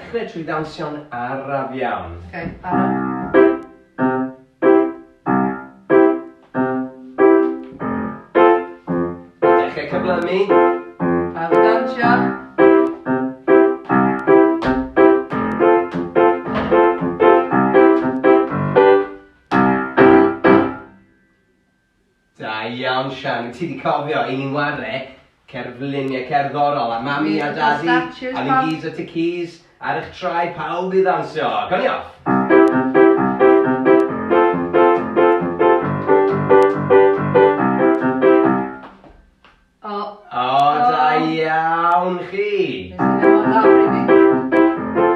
ddechrau trwy ddawnsio'n araf iawn. Okay, barod. Dechrau cyflymu. Pawb yn dawnsio. Da iawn Sian, ti 'di cofio i ni'n ware cerfluniau cerddorol a mami a dadi a ni gyd at y keys ar eich traed pawb i ddawnsio. Gawn ni off! O. O, da iawn chi! Nes i ddim mor dda pryd 'ny.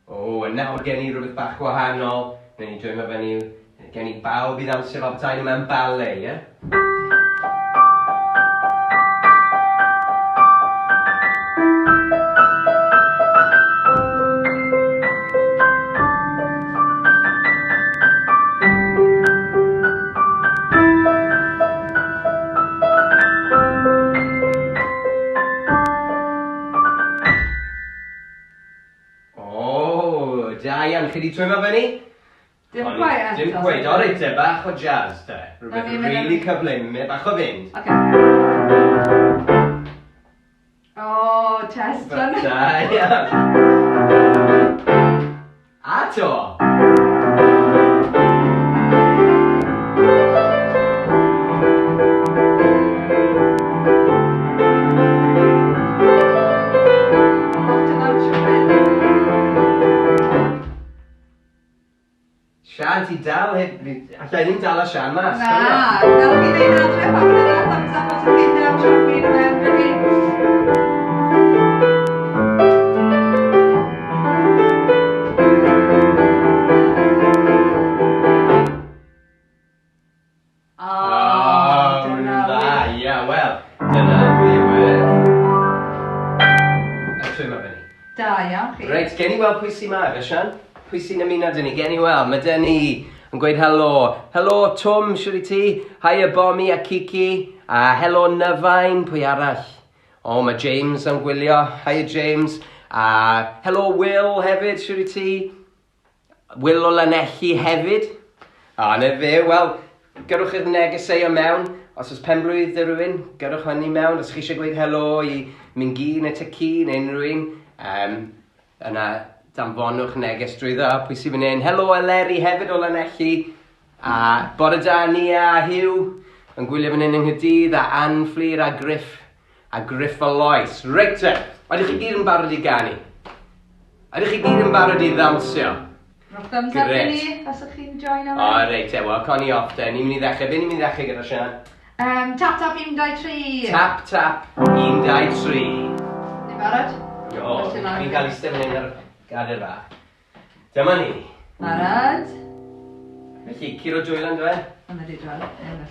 O, a nawr gen i rhywbeth bach gwahanol. Newn ni joino fyny. Gen i bawb i ddawnsio fel petai nhw mewn ballet, ie? O, da iawn. Chi 'di twymo fyny? Dim cweit eto. Dim cweit. O reit te, bach o jazz te. Rhywbeth rili cyflym, bach o fynd. Oce. O, test run. Da iawn. A 'to. Sian, ti dal heb... Alla i ddim dal â Sian mas. Na, fel chi ddeud adre, pawb yn yr thumbs up os ydych chi'n dawnsio fi'n mewn chi. O, dyna dda, ia, wel, dyna ddiwedd. Y twymo fyny. Da iawn chi. Reit, gen i weld pwy sy'n ma, fe Sian? Pwy sy'n ymuno dyn ni? Gen i weld, mae dyn ni yn gweud helo. Helo Twm, siwr i ti? Hiya Bomi a Kiki. A helo Nyfain, pwy arall? O, mae James yn gwylio. Hiya James. A helo Will hefyd, siwr i ti? Will o Lanelli hefyd. A na fe, wel, gyrrwch eich negeseuon mewn. Os oes penblwydd 'da rhywun, gyrrwch hynny mewn. Os chi eisiau gweud helo i Mingi neu Tyci neu unrhyw un, um, yna danfonwch neges drwyddo. Pwy sydd fan hyn? Helo Eleri hefyd o Lanelli. A bore da Nia a Hugh yn gwylio fan hyn yng Nghaerdydd a Ann Fflur a Griff a Griff a Lois. Reit te, ydych chi gyd yn barod i ganu? Ydych chi gyd yn barod i ddawnsio? Rhowch thumbs up i ni os ydych chi'n joino. O, reit te, wel, con ni off te. Ni'n mynd i ddechrau. Be ni'n mynd i ddechrau gyda Sian? Um, tap tap 1, 2, 3. Tap tap 1, 2, 3. Ni'n barod? O, fi'n cael eistedd fan hyn ar gader fach. Dyma ni. Barod? Felly, curo dwylo yn dwe? Yma di dro.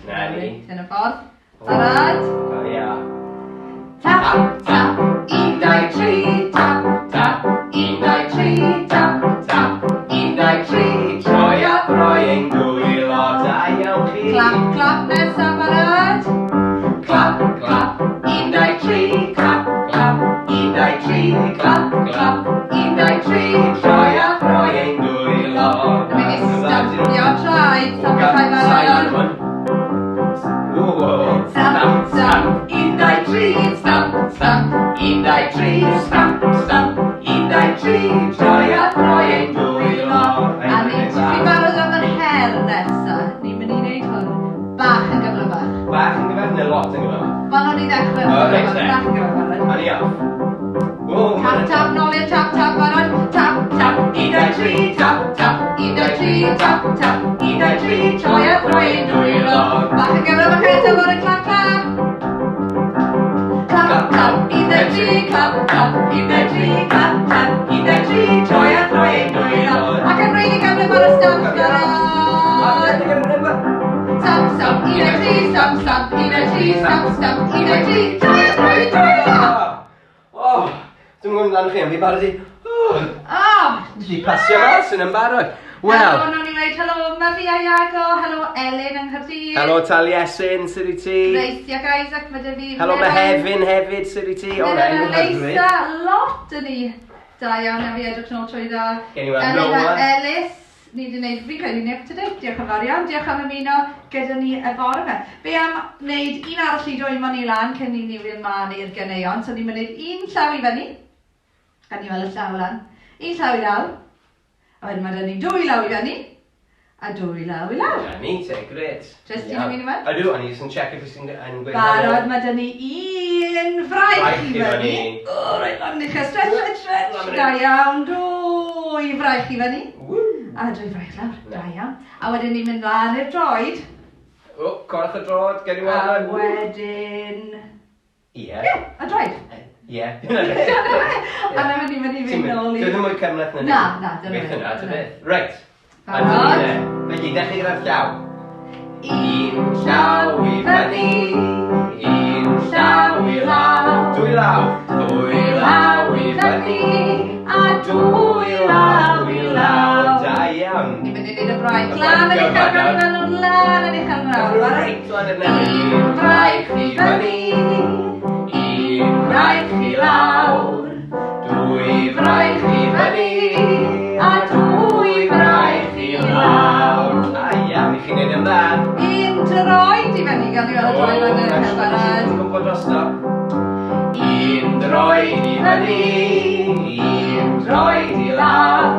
Na ni. Yn y ffordd. Barod? O, ia. Tap, tap, 1, 2, 3, tap, tap, 1, 2, 3, tap, tap, 1, 2, 3, troi a throi ein dwylo, da iawn chi. Clap, clap, nesa, barod? Clap, clap, 1, 2, 3, clap, clap, 1, 2, 3, clap, clap, 1, 2, 3, troi a throi ein dwylo. Dwi'n mynd i stampio traed, stampio traed barod. Stamp, stamp, 1, 2, 3, stamp, stamp, 1, 2, 3, stamp, stamp, 1, 2, 3, troi a throi ein dwylo. A ni, chi'n barod am yr her nesa? Ni'n mynd i wneud hwn bach yn gyflymach. Bach yn gyflymach neu lot yn gyflymach? Wel, nawn ni ddechrau O, reit te. bach yn gyflymach. A ni off. O, Tap, tap, nôl i'r tap, tap, barod. Tap, tap, 1, 2, 3, tap, tap, 1, 2, 3, tap, tap, 1, 2, 3, troi a throi ein dwylo. Bach yn gyflymach eto, barod, clap, clap. Clap, clap, 1, 2, 3, clap, clap, 1, 2, 3, clap, clap, 1, 2, 3, troi a throi ein dwylo. Ac yn rili gyflym ar y stamp, barod. Stamp, stamp, 1, 2, 3, stamp, stamp, 1, 2, 3, stamp, stamp, 1, 2, 3, troi a throi ein dwylo. O, dwi'n gwybod amdano chi, ond fi'n barod i... Oh, Ah! Di pasio mas yn barod. Wel. Helo, nawn ni weud helo Myfi a Iago, helo Elin yng Nghaerdydd. Helo Taliesin, sut wyt ti? Grace ac Isaac, mae 'da fi. Helo Mehefin hefyd, sut wyt ti? O, Meren enw a hyfryd. Lisa, lot yn ni. Da iawn, a fi edrych nôl trwy dda. Gen i weld Elin a Noah. Ellis, ni wedi gwneud, fi'n credu ni up to date, diolch yn fawr iawn. Diolch am ymuno gyda ni y bore yma. Be am wneud un arall i dwymo ni lan cyn i ni fynd mlaen i'r ganeuon. So ni'n mynd i wneud un llaw i fyny. Gan ni weld y llaw lan. Un llaw i lawr. A wedyn mae 'da ni dwy law i fyny. A dwy law i lawr. Na ni te, grêt. Jyst ti'n ymuno mewn? Ydw, o'n i jyst yn check if ti'n yn gweud Barod, mae 'da ni un fraich Fraich i i fyny. fyny. O, reit lan i chi, stretch, stretch, stretch. Lan fan Da hyn. iawn, dwy fraich i fyny. Woo! A dwy fraich lawr, da Na. iawn. A wedyn ni'n mynd lan i'r droed. O, corff y drod, gen i A weld. wedyn... Ie. Ie, a droed. Ie. A na ni'n mynd i Ti'n fynd nôl i... Dwi ddim mwy cymhleth na ni. Na, na, dyna Beth fe, yna, ta dyna. beth. Reit. A Barod? dyna ni. Felly, dechrau gyda'r llaw. Un llaw i fyny, un llaw i lawr. Dwy law. Dwy law i fyny, a dwy law i lawr. Da iawn. Ni'n mynd i wneud y braich. Y Lan yn braich uchel, gyfan lan nawr. yn lan yn uchel nawr. Barod? Reit lan yn newydd. Un braich i fyny, un braich i lawr, dwy fraich i fyny, a dwy fraich i lawr. Da iawn, i chi'n neud yn dda. Un droed i fyny, gael ni weld y droed lan yn uchel barod. Ti'n gwybod drosto. Un droed i fyny, un droed i lawr,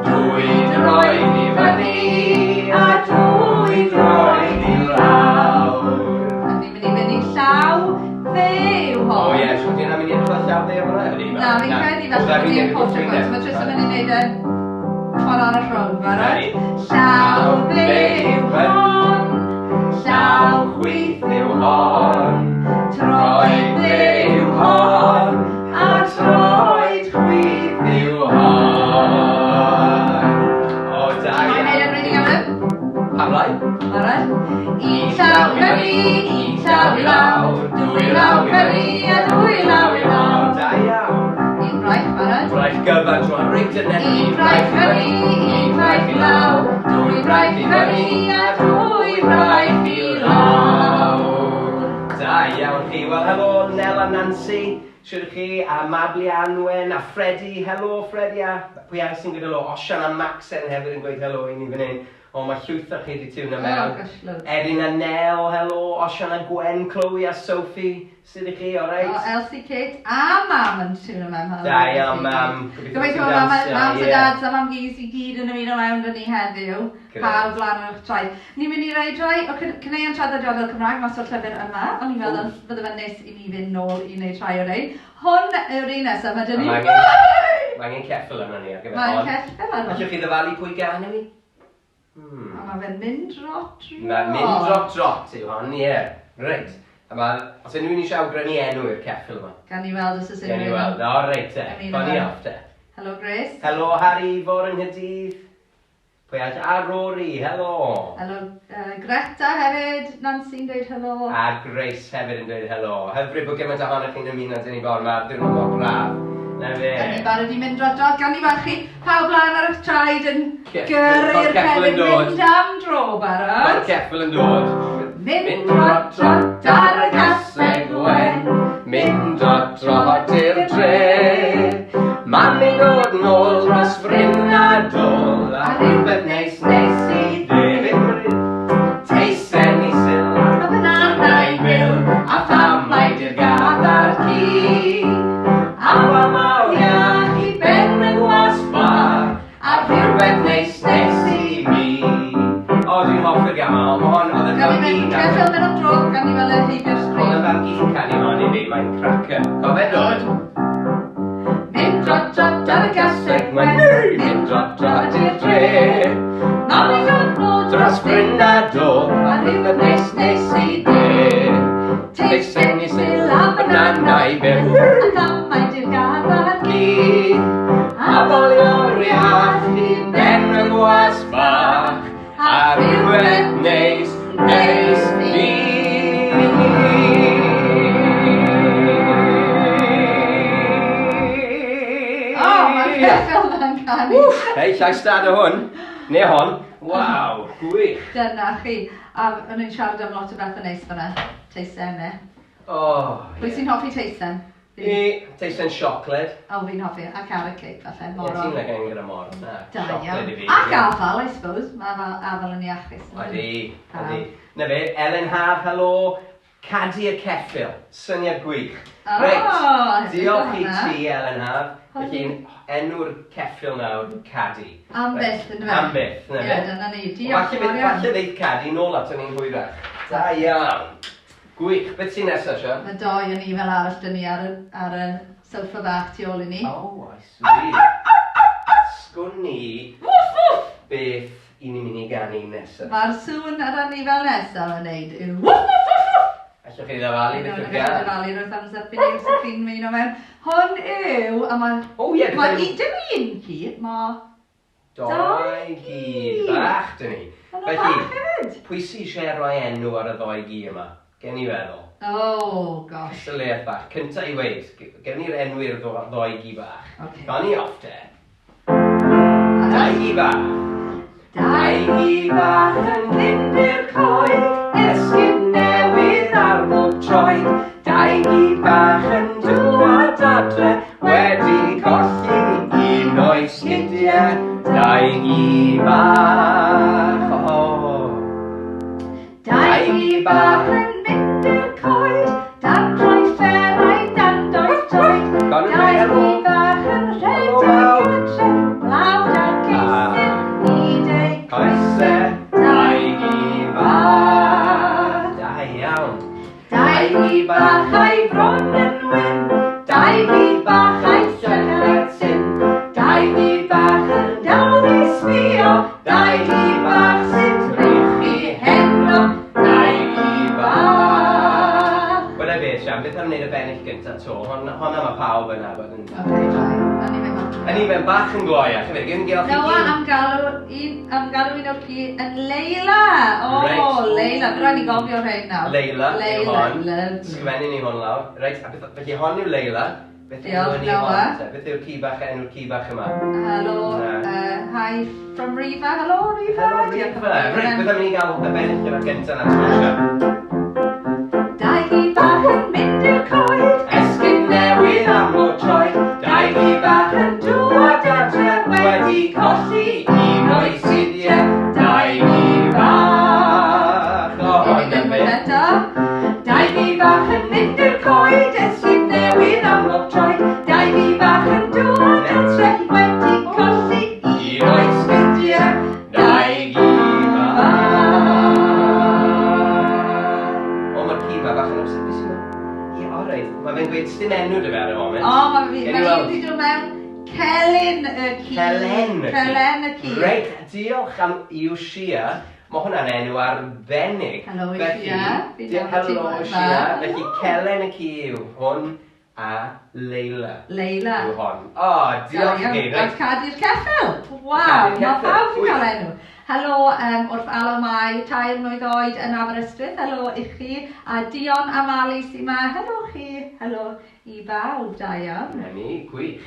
dwy droed i fyny, a dwy droed i lawr. A ni'n mynd i fynd i llaw dde yw O hon. ie, siwr ti'n mynd i edrych ar llaw dde efo hwnna? Ydi, Na, fi'n credu falle bod ni'n quarter point. Mae Tristan mynd i wneud e ffordd arall rownd, barod? Ready. Llaw dde yw hon, llaw chwith yw hon, troed dde yw hon, a troed chwith yw hon. O, da Mae'n iawn. gwneud yn rili gyflym. Pam lai? Barod? Un llaw i fyny, un llaw i lawr, dwy law i fyny a dwy law i lawr. Da iawn. Un braich, barod? Braich gyfan trwy reit yn Un braich fyny, un braich i lawr, dwy braich i fyny a dwy braich i lawr. Da iawn chi. Wel, helo Nel a Nancy. Siwr chi, a Mabli Anwen, a Freddie. Helo Freddie, a pwy arall sy'n gweud helo? Osian a Maxen hefyd yn gweud helo i ni fan hyn. O, mae llwyth o chi wedi tiwno mewn. Oh, gosh, loads. Erin a Nel, helo. Osian a Gwen, Chloe a Sophie. Sut ych chi, all O, right? Elsie, Kate a Mam yn tiwno mewn. Helo, Da iawn, Elsie, Mam. Kate. Gobeithio Gobeithio bod bod mam, ti'n dawnsio, mams a ie. dads a mam gys i gyd yn ymuno mewn 'da ni heddiw. Grêt. Pawb lan ar eich traed. Ni'n mynd i roi rhai o caneuon traddodiadol Cymraeg mas o'r llyfr yma. O'n i'n meddwl bydde fe'n neis i ni fynd nôl i wneud rhai o'r rhein. Hwn yw'r un nesaf, mae 'da ni... A mae angen ceffyl arno ni ar gyfer Mae'n hon. ceffyl arno. Allwch chi ddyfalu pwy gan yw hi? A mae fe'n mynd drot drot. Mae'n mynd drot drot yw hon, ie. Reit. A mae, os unrhyw un eisiau awgrymu enw i'r ceffyl yma. Gan ni weld os oes Gen i unrhyw un. weld. O, reit te. Ymuno Funny mewn. off te. Helo Grace. Helo Harry, fawr yng Nghaerdydd. Pwy arall? A Rory, helo. Helo Greta hefyd. Nancy'n dweud helo. A Grace hefyd yn dweud helo. Hyfryd bod gymaint ohonoch chi'n ymuno dyn ni bore yma, diwrnod mor braf. Na fe. Gan ni barod i mynd drot drot, gan ni weld chi pawb lan ar eich traed yn gyrru'r Mae'r ceffyl yn cefn, dod. mynd am dro Mae'r barod. ceffyl yn dod. Mynd drot drot ar y gaseg wen. Mynd drot drot i'r dre. Mami'n dod nôl dros fryn a dôl. A rhywbeth neis neis i ddefyd. Teisen i sil A banana i bil. A thamaid i'r gath a'r ci. A mawr iach i ben y gwas bach. A rhywbeth neis neis i mi. O, dwi'n hoffi'r gama. Ond ma' hon, oedd yn Gan ni fam mynd ceffyl mynd am dro, gan ni weld e heibio'r Oedd yn sgrin. fam gi'n canu hon i fi, mae'n cracker. Cofio dod? Mynd drot drot ar y gaseg wen. Mynd drot drot i'r dre. Mami'n dod nôl Dros bryn a dôl, a rhywbeth neis neis i de. Teisen i sil a banana i byw. A thamaid i'r gath a'r ci. Ci, a bolio'r iach i ben y gwas bach. A rhywbeth neis neis i O, mae'r ceffyl yma'n canu. Hei, llais dad o hwn. Neu hon. Waw, gwych. Dyna chi. A o'n i'n siarad am lot o bethau neis fyna. Teisen, e. Oh, Pwy sy'n hoffi teisen? I, teisen siocled. O, fi'n hoffi. A carrot cake, falle. Ie, Moron. ti'n like gyda moron. Na, Da siocled iawn. i fi. Ac afal, I suppose. Mae afal, afal yn iachus. Ydy, ydy. Na fe, Ellen Haf, helo. Cadi y ceffyl, syniad gwych. O, Reit, diolch i hwnna. ti, Ellen Haf. Felly, enw'r ceffyl nawr yw Cadi. Am Reit, byth, yndyfe? Am byth, na Ie, fe. dyna ni. Diolch Falle, yn fawr iawn. falle ddeith Cadi nôl ato ni'n hwyrach. Da iawn. Gwych. Beth sy'n nesaf, Sian? Mae doi yn ni fel arall dyn ni ar y, ar y sofa bach tu ôl i ni. Oh, I see. Sgwn i Woof, woof! beth i ni'n mynd i ganu nesaf. Mae'r sŵn yr anifail nesaf yn neud yw woof, woof, woof, woof! Allwch chi ddyfalu beth yw'r gan? Dyfalu wrth amser fi'n ei chi'n mynd o mewn. Hwn yw, a mae... O ie, Mae beth un, dim un ci, mae... Doi Doi gi gi. bach dyn ni. Ma' nhw Felly, bach hefyd. pwy sy eisiau rhoi enw ar y ddoi gi yma? Gen i feddwl. Oh, gosh. Cystadleuaeth bach. Cynta i weud, gen i'r enw i'r ddoi gi bach. Ocê. Gawn ni off te. Dau gi bach. Dau gi bach yn mynd i'r coed, esgid newydd ar bob troed. Dau gi bach yn dŵad adre, wedi colli un o'i sgidiau. Dau gi bach, o. Dau gi bach yn mynd i'r coed, dan droi fferau, dan does troed. Gawn ni Dau helo. gi bach yn Helo, rhedeg bawb. adre, blawd a geisyn, hyd eu Coese, dau gi bach. Da iawn. Dau gi bach a'i bron yn wyn, dau gi bach a'i llygad tyn, dau gi bach yn dal i sbio, dau gi bach sy'n drych i heno, dau gi bach. Wel, e beth, Sian, beth am wneud y bennill gyntaf to? Hon, honna mae pawb yn nabod yn... Okay, fine. Nawn ni fynd Yn i fe'n bach yn gloiach, hefyd. Gyn gael chi Noa gyd. am galw un, am galw un o'r ci yn Leila. O, Reit. Leila. Bydd rhaid ni gofio rhain nawr. Leila yw Leila, hon. lovely. Sgrifennu ni hwn lawr. Reit, a beth, felly hon yw Leila. Beth yw Diolch, enw ni Noa. hon te? Beth yw'r ci bach, enw'r ci bach yma? Helo, Na. hi from Riva. Helo, Riva. Helo, Diolch Riva. am Reit, ddod. beth am i ni gael y bennill gyda gyntaf na to, Dau gi bach yn mynd i'r coed, Esgid newydd am bob troed, dau gi bach yn dŵad adre, wedi colli un o'i sgidiau, dau gi bach. O, Ni'n hwn yn mynd fe. eto. Dau gi bach yn mynd i'r coed, esgid newydd am bob troed. Dau gi bach yn dŵad adre, wedi colli Un o'i sgidiau, dau gi bach. O, mae'r ci ma bach yn upset, beth sy'n Ie, o reit, mae fe'n gweud sdim enw dy fe ar y moment. O, mae fi, Gewn ni mae un weld. wedi dod mewn Celyn y ci. Celen y ci. Celen y ci. Reit, diolch am Iwsia. Mae hwnna'n enw arbennig. Helo, Felly, Iwsia. Fi'n nabod Helo, ti yma. Iwsia. Felly, Celen y ci yw hwn a Leila Leila. yw hon. O, diolch i chi. A Reit, Cadi'r ceffyl. Waw, Cadi'r mae ceffyl. pawb wedi cael Wych. enw. Helo wrth Alaw Mai, 3 mlwydd oed yn Aberystwyth. Helo i chi. A Dion a Mali sy'n ma. Helo chi. Helo i bawb, da iawn. Na ni, gwych.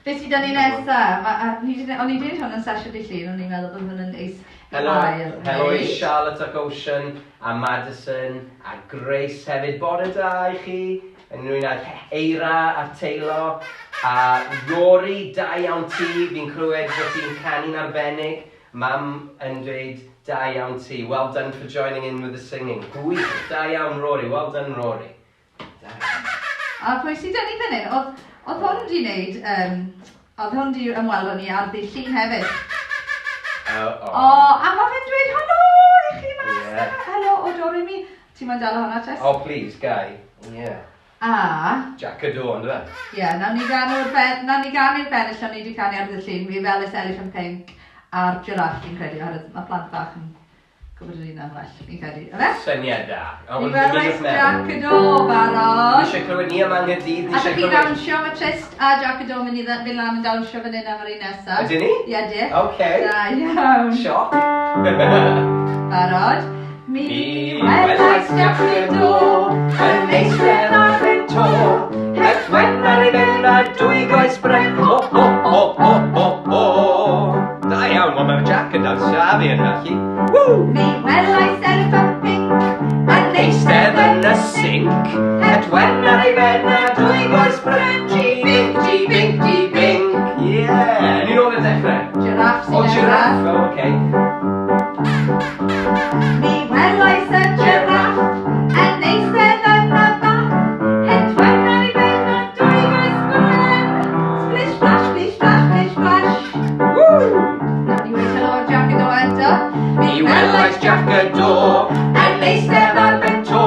Beth sydd 'da ni nesa? Ma, a, ni 'di, o'n i wedi gwneud hwn yn sesiwn i llun, o'n i'n meddwl bod hwn yn eis Helo, ail. helo i wneud. Charlotte ac Ocean, a Madison, a Grace hefyd. Bore da i chi. Yn ag Eira a Teilo, a Rory, da iawn ti. Fi'n clywed bod ti'n canu'n arbennig. Mam yn dweud, da iawn ti. Well done for joining in with the singing. Gwych, da iawn Rory. Well done Rory. Da iawn. A pwy sydd 'da ni fan hyn? Oedd, oedd hwn wedi wneud, oedd hwn wedi ymweld â ni ar ddydd Llun hefyd. O, O, a mae fe'n dweud helo i chi mas Ie. yeah. Helo o Doremi. Ti'n mynd dal hwnna, Tess? Oh, please, Guy. Yeah. A, Jack y Do, ynddo fe? ie, yeah, nawn ni ganu'r ben, nawn ni ganu'r bennill o'n ni wedi canu ar ddydd Llun. Mi fel This Elephant Pink a'r giraffe fi'n credu, oherwydd mae plant bach yn gwybod yr un am well, fi'n credu. Yfe? Syniad da. O, Ni mae'n fel mynd Rice wrth meddwl. Jac y Do, Ni barod. eisiau clywed ni yma yng Nghaerdydd, ni A eisiau chi clywed... dawnsio, mae Trist a Jac y Do mynd i fynd lan yn dawnsio fan hyn am yr un nesaf. Ydyn ni? Ie, di. Oce. Da iawn. Sioc. Barod. Mi Mi welais welais Jac y Do yn eistedd ar y to, het wen ar ei ben a dwy goes bren, ho, ho, ho, ho, ho, ho. Da iawn, wel mae Jack yn dawnsio. dwy goes bren. Ji-binc, ji-binc, ji-binc. Ie! Ni'n ôl i'r dechrau. Giraff sy'n O, giraff! O, oce. Mi welais y giraff yn eistedd yn y bath, het wen ar ei ben a dwy goes bren. Splish splash, splish splash, splish splash. Woo! Nawn ni weud helo Jac y Do eto. Mi welais Jac y Do yn eistedd ar ben to,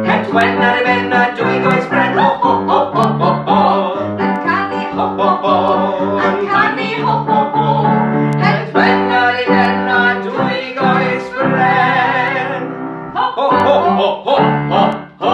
het wen ar ei ben a dwy goes bren. Ho, ho, ho, ho, ho, ho. Yn canu Ho, ho, ho. Yn canu ho, ho, ho. Het wen ar ei ben a dwy goes bren. Ho, ho, ho, ho, ho, ho, ho.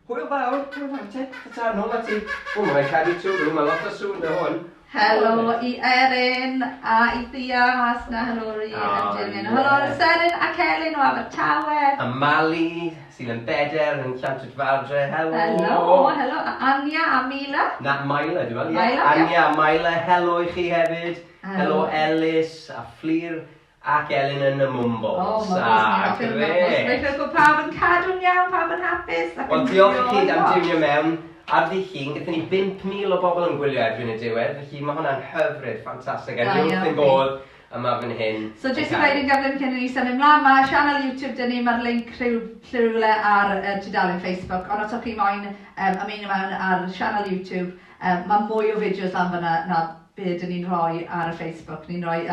Hwyl fawr, hwyl fawr te. Ta-ta, nôl ati. O, mae'n cadw twrw, mae lot o sŵn dy hwn. Helo i Erin a i Thea mas na, helo i O, Gillian. ie. Helo Seren ac Elin o Abertawe. A Mali, sydd yn Beder yn Llantwit Fardre, helo. Helo, helo. A Anya a Mila. Na, Myla, dwi'n meddwl. ie. Myla, ie. Anya a Myla, helo i chi hefyd. Helo. Helo Elis a Fflur ac Elin yn y Mwmbwls. O, mae Ah, bwys ni'n grêt. Mae'n bod pawb yn cadw'n iawn, pawb yn hapus. ac Wel, yn diolch i chi am joio. diwnio mewn. Ar ddydd Llun, gaethon ni 5,000 o bobl yn gwylio erbyn y diwedd, felly mae hwnna'n hyfryd, ffantastig. A Da dwi wrth iawn ein chi. bodd yma fan hyn. So jyst i ddweud yn gyflym cyn i ni symud mlaen, mae sianel YouTube dyn ni, mae'r link rhywle ar tudalen Facebook, ond os o'ch chi moyn ymuno mewn ar sianel YouTube, mae mwy o fideos lan fyna na be dyn ni'n rhoi ar y Facebook. Ni'n rhoi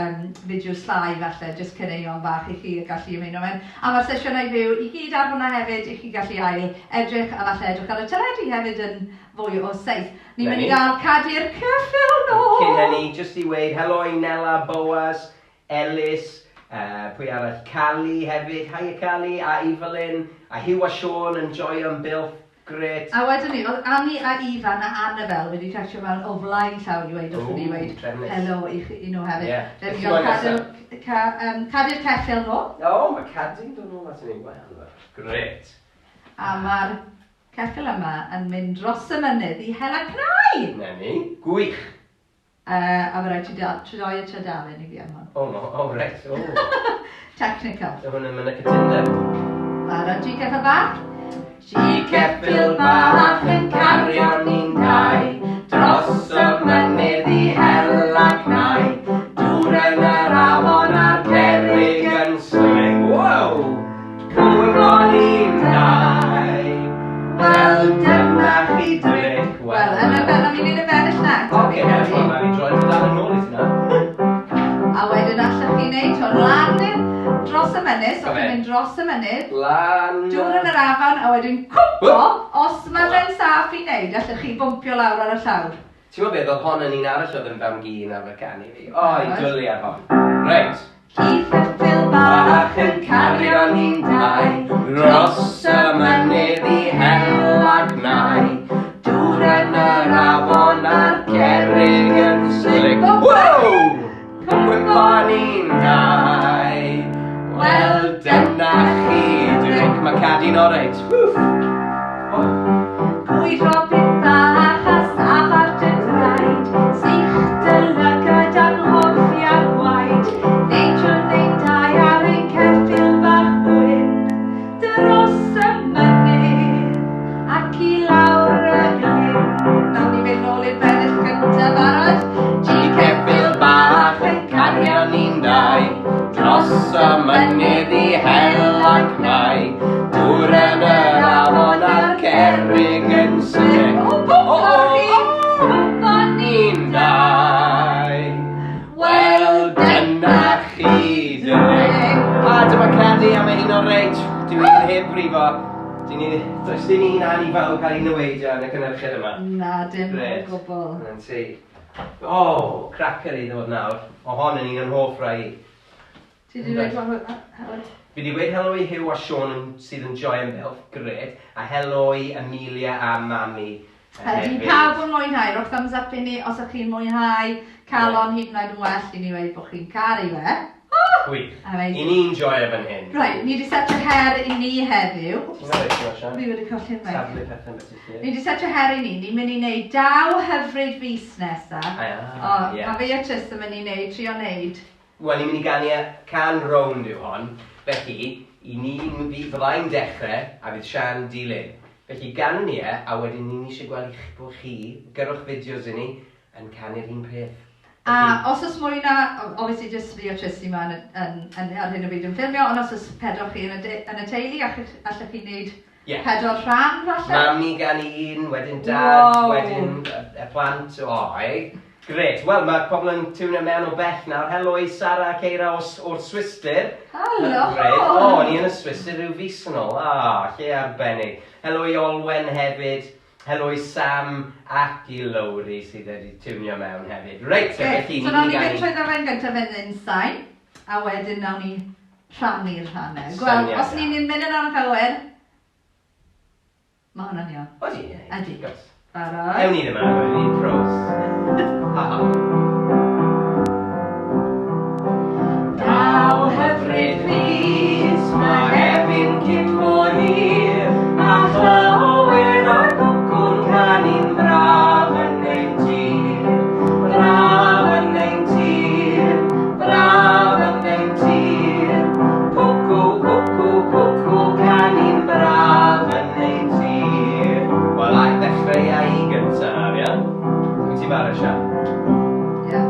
fideos llai falle, jyst caneuon bach i chi gallu ymuno mewn. A mae'r sesiynau fyw i gyd ar hwnna hefyd, i chi gallu ail edrych, a falle edrych ar y teledu hefyd yn fwy o seis. Ni'n mynd i Lenny. gael Cadi'r Ceffyl nôl! Cyn hynny, jyst i weud helo i Nela, Boaz, Elis, pwy arall, Cali hefyd, hiya Cali, a Evelyn, a Hugh a Sean yn joio'n Builth, grêt. A wedyn ni, oedd Annie a Ifan a Annabel wedi textio mewn o flaen llaw i weud wrthyn ni Ww, weud trefnus. helo i nhw hefyd. Ie. Dyn Beth ni'n ti moyn cael Cadi'r Ceffyl nôl, O, mae Cadi'n dod nôl at ni, wel, grêt. a mae'r ceffyl yma yn mynd dros y mynydd i hela cnau! Na ni, gwych. A mae rhaid ti troi y tydalen i fi am hwn. O, no, o, reit, o. Technical. So hwn yn mynd y cytundeb. Barod, G ceffyl bach? G ceffyl bach yn cario ni'n dau, dros y mynydd i hela cnau, dŵr yn yr afon a'r cerrig yn slick. Wow! Cwympo ni'n dau, wel dyma chi dric. Wel, yn y fel, am i wneud y bennill na. Oce, na, mae fi droi dal yn ôl i ti na. A wedyn allwch chi wneud hwn lan dros y mynydd, so Go chi'n fe. mynd dros y mynydd, Lan. dŵr yn yr afon, a wedyn cwmpo, os mae fe'n saff i wneud, allwch chi bwmpio lawr ar y llawr. Ti'n gwybod beth, oedd hon yn un arall oedd yn fam-gu yn arfer canu fi. O, i Oedd. dwlu ar hon. Reit. Ci ceffyl bach yn cario ni'n dau, dros y mynydd i hela gnau, dŵr yn yr afon a'r cerrig yn slick. Wow! Cwympo ni'n dau, wel dyna chi dric. Mae Cadi'n oreit. Wff. O, Gwy robin bach a saf ar dy draed, sych dy lygad anghofia'r gwaed, neidio neu'n dau ar ein ceffyl bach gwyn, dros y mynydd ac i lawr y glyn. Nawn ni fynd nôl i'r bennill gyntaf barod. Ci ceffyl bach yn cario ni'n dau, dros y mynydd i hela cnau, dŵr yn yr afon a'r cerrig yn slick. O, bwmpo chi! Bwmpo Ni'n dau, wel dyna chi dric. A dyma Cadi, a mae hi'n oreit. Dwi i'n heb brifo. Does dim un anifail yn cael ei neweidio yn y cynhyrchiad yma. Na, dim o Grêt. gwbl. Dyna'n ti. O, cracker i ddod nawr. O hon yn un o'n hoff rai i. Ti wedi dweud helo? Fi wedi gweud helo i Hugh a Sean sydd yn joio'n Builth, grêt. A helo i Amelia a Mami. Ydy hefyd. pawb yn mwynhau, rhowch thumbs up i ni os ydych chi'n mwynhau. Calon hyd yn oed yn well i ni weud bod chi'n caru fe. Gwych. Amazing. I ni'n joio fan hyn. Right, ni wedi setio her i ni heddiw. Ti'n meddwl beth ti'n Fi wedi colli'r mic. Taflu pethau beth i Ni wedi setio her i ni, ni'n mynd i wneud daw hyfryd fis nesa. Ah, O, ie. mae fi a Tris yn mynd i wneud, trio wneud. Wel, ni'n mynd i ganu can rownd yw hon. Felly, i ni, fi, fyddai'n dechrau, a fydd Sian dilyn. Felly ganwn ni e, a wedyn ni'n eisiau gweld i bod chi, gyrrwch fideos i ni, yn canu'r un peth. A os oes mwy na, obviously just fi a Tristy ma yn ar hyn o bryd yn ffilmio, ond os oes pedwar chi yn y teulu, allech chi wneud pedwar rhan falle? Mami gan un, wedyn dad, wedyn y plant, o, eh? Grêt. Wel, mae pobl yn tiwnio mewn o bell nawr. Helo i Sara ac Eira o'r Swistir. Helo! Hyfryd. O, ni yn y Swistir rhyw fis yn ôl. Ah, lle arbennig. Helo i Olwen hefyd. Helo i Sam ac i Lowri sydd wedi tiwnio mewn hefyd. Reit, so felly So nawn ni fynd trwy ddau gyntaf yn unsain, a wedyn nawn ni rhannu'r rhannau. Gweld, os ni'n mynd yn anghywir, mae hwnna'n iawn. Odi, ie. Ydy. Gwrs. Barod? Ewn ni ddim yn anghywir, ni'n pros. Ha ha. Daw hyfryd fis, Mehefin cyn bo hir, a chlywir y cwcw'n canu'n braf yn ein tir. Braf yn ein tir, braf yn ein tir. Cwcw, cwcw, cwcw, canu'n braf yn ein tir. Wel, a ddechrau i gyntaf, ia? Wyt ti'n barod, Sian? Ie.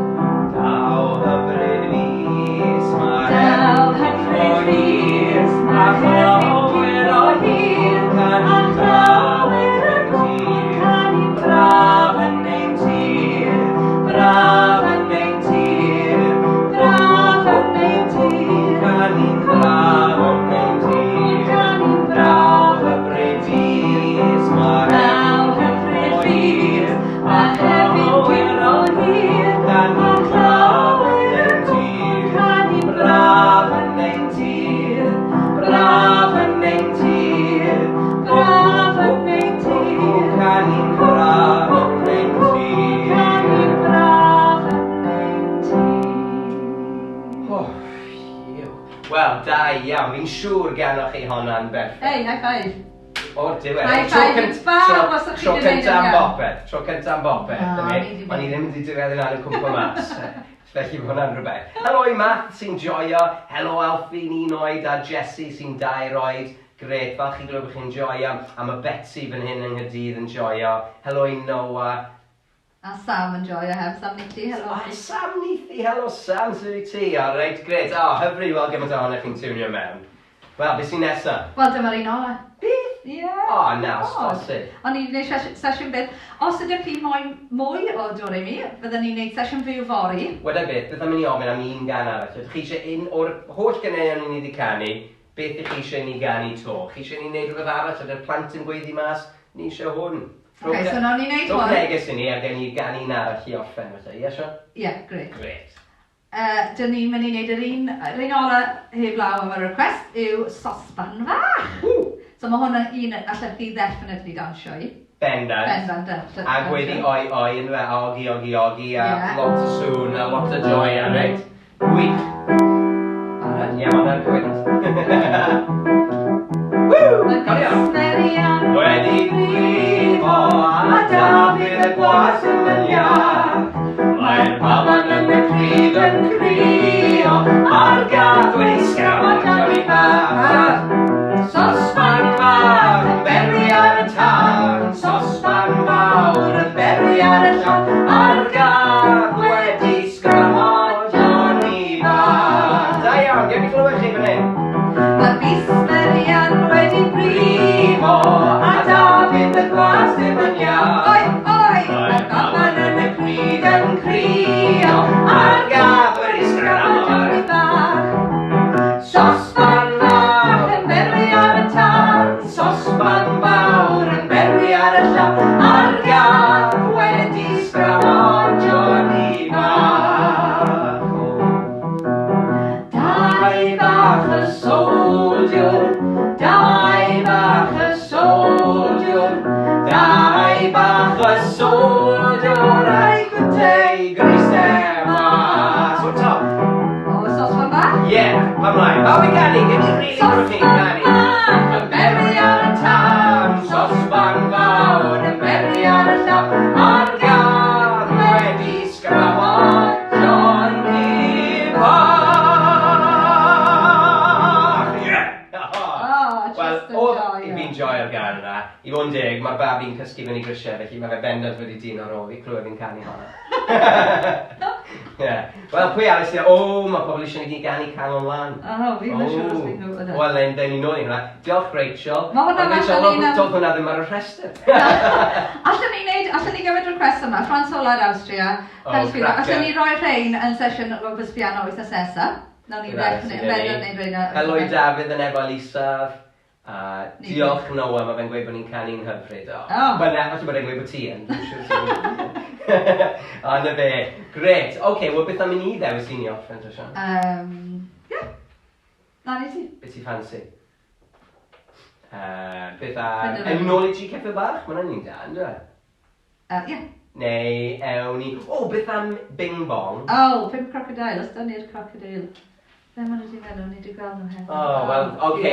Daw hyfryd fis, Daw hyfryd fis, a chlywir o hyd, a chlywir y cwcw'n canu'n braf yn ein tir, braf yn ein tir, braf yn ein tir, canu'n braf yn ein tir, Canu'n braf hyfryd fis, Daw hyfryd fis, Mehefin cyn bo hir, canu'n braf yn ein tir, canu'n braf yn ein tir, braf yn ein tir, braf yn ein tir, canu'n braf yn ein tir. Canu'n braf yn ein tir. Oh, phew. Wel, da iawn. Fi'n siŵr ganoch chi honna'n berffaith. Hey, high five. O'r diwedd. High five i bawb os o'ch chi Tro 'di neud cynta yn am iawn. bopeth. Tro cynta am bopeth. Na, dyna ni. ni 'di O'n i ddim wedi diweddu lan yn cwmpo mas. Felly mae hwnna'n rhywbeth. Helo i Matt sy'n joio. Helo Alfie'n 1 oed a Jessie sy'n 2 oed. Grêt, falch i glywed bod chi'n joio. A mae Betsy fan hyn yng Nghaerdydd yn joio. Helo i Noah. A Sam yn joio heb, Sam Nitti, helo. Oh, Sam Nithi, helo Sam, sut wyt ti? O, reit, grêt. O, hyfryd weld gymaint ohonoch chi'n tiwnio mewn. Wel, beth sy'n nesa? Wel, dyma'r un ola. Beth? Ie. O, na, stosig. O'n i'n gwneud sesiwn byth. Os ydych chi moyn mwy o Do Re Mi, byddwn ni'n gwneud sesiwn fyw fory. Weda beth, beth am i ni ofyn am un gan arall? Ydych chi eisiau un o'r holl ganeuon ni wedi canu, beth ydych chi eisiau ni ganu to? Chi eisiau ni wneud rhywbeth arall? Ydy'r plant yn gweiddi mas? Ni eisiau hwn. Ok, so nawn ni wneud Rhowch hwn. neges i ni a gen i ganu un arall i orffen felly. Ie, Sian? Ie, grêt. Grêt. Dyn ni'n mynd i wneud yr un ola heb law am y request yw Sosban Fach. Ww! So mae hwn yn un allech chi definitely dawnsio i. Bendant. Bendant, definitely. A gweiddi oi oi yn fe, ogi ogi ogi, a Ie. lot o sŵn, a lot o joy, a reit? Gwych. Barod? Ie, mae hwnna'n gwynt. Woo! Mae Carry on. Cwsmeriaid Wedi brifo a Dafydd y gwas yn yn iach. Mae'r baban yn y crydd yn crio, a'r gath wedi sgamo Johnny bach. Sosban fawr yn berwi ar y tân, sosban fawr yn berwi ar y llan, a'r gath wedi sgramo Johnny bach. Da iawn, gewn ni clywed chi fan hyn. Mae'r Cwsmeriaid wedi Brifo a Dafydd y gwas ddim yn iach. Oi, oi! Mae'r baban yn y cryd yn crio, a'r gath wedi sgramo Johnny bach. Sosban fach yn berwi ar y tân, sosban fawr yn berwi ar y llaw, a'r gath wedi sgramo Johnny bach. Dau bach y soldier, dau bach y soldier, dau bach y soldier, a'i gwtei grisau mas. O'r top. O, sosban bach. Ie, pa mlaen. Pawb i ganu, gen i rili gwrdd chi'n Sosban canu. bach Yn berwi ar y tân, sosban fawr, yn berwi ar y llaw, a'r gath wedi sgramo Johnny bach. Ie! Oh, Wel, just o, yn joio. fi'n joio'r gan yna. I fod yn mae'r babi'n cysgu fyny grisiau, felly mae fe bendant wedi dyn ar ôl i clywed fi'n canu hwnna. Yeah. Wel, pwy arall sy'n... O, mae pobl eisiau ni ganu Calon Lan. O, fi ddim yn siŵr os fi'n gwybod e. Wel, then ni nôl i hwnna. Diolch, Rachel. Mae hwnna Rachel, doedd hwnna ddim ar y rhestr. Allen ni wneud, allen ni gymryd request yma, Franz Solar Austria. Oh, Allen ni roi rhain yn sesiwn Lwmpus Piano wythnos nesaf. Nawn ni ddechrau wneud rhain. Helo i Dafydd yn efo Elisaf. A diolch Noah, mae fe'n gweud bod ni'n canu'n hyfryd. Oh. Wel, na, falle bod e'n gweud bod ti yn. Dwi'n siŵr. O, na fe. Gret. Oce, wel beth am i ni ddewis i ni orffen, Tosian? Ie. Na ni ti. Beth ti ffansi? Beth am... Ewn nôl i Tri Ceffyl Bach? Mae hwnna'n un da, ynddo? Ie. Neu ewn ni... O, beth am Bing Bong? O, Pump Crocodile. Os da ni'r crocodile. Be maen nhw wedi meddwl, ni wedi gweld nhw heddiw. O, wel, oce,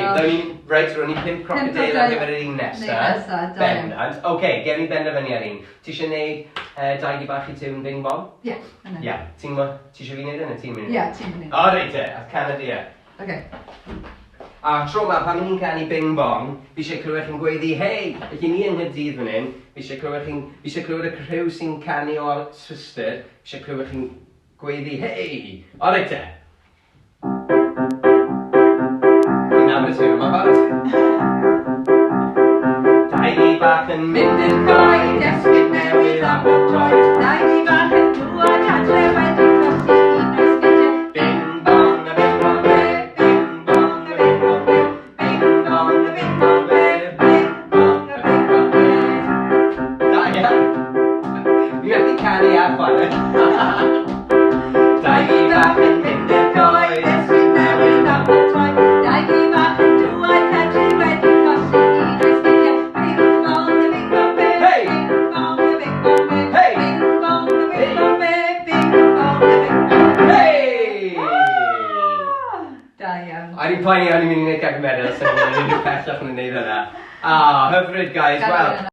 reit, rown ni 5 crocodile ar gyfer yr un nesaf. Bendant. Oce, gen i benderfynu ar un. Ti eisiau gwneud dau gi bach i tiwn Bing Bong? Ie. Ie. Ti'n gwybod, ti eisiau fi wneud e neu ti'n mynd? Ie, ti'n mynd. O, reit e, a Canada. Oce. A tro ma, pan ni'n canu Bing Bong, fi eisiau clywed chi'n gweiddi, hei, felly ni yng Nghaerdydd fan hyn, fi eisiau clywed chi'n, fi eisiau clywed y criw sy'n canu o'r Swistir, fi eisiau clywed chi'n gweiddi, hei! O, reit e. Fi'n nabod y tiwn yma barod. Dau gi bach yn mynd i'r coed, esgid newydd am bob troed. Dau gi bach yn dŵad adre wedi colli un o'i sgidiau. Bing bong a bing bong be, bing bong a bing bong be, bing bong a bing bong be, bing bong a bing bong be. Da iawn. Fi methu canu a chwarae. Dau gi bach yn mynd i'r coed, Esgid newydd am bob troed. Dau gi bach yn dŵad adre wedi colli un o'i sgidiau. Bing bong a bing bong be, Hey! bing bong a bing bong be, Hey! bing bong a bing bong be, bing bong a bing bong be. Hey! Ah! Da iawn. O'n i'n poeni o'n i'n mynd i wneud camgymeriad os o'n i'n mynd unrhyw pellach yn wneud hynna. Ah, hyfryd, guys. Gadw Wel, hynna.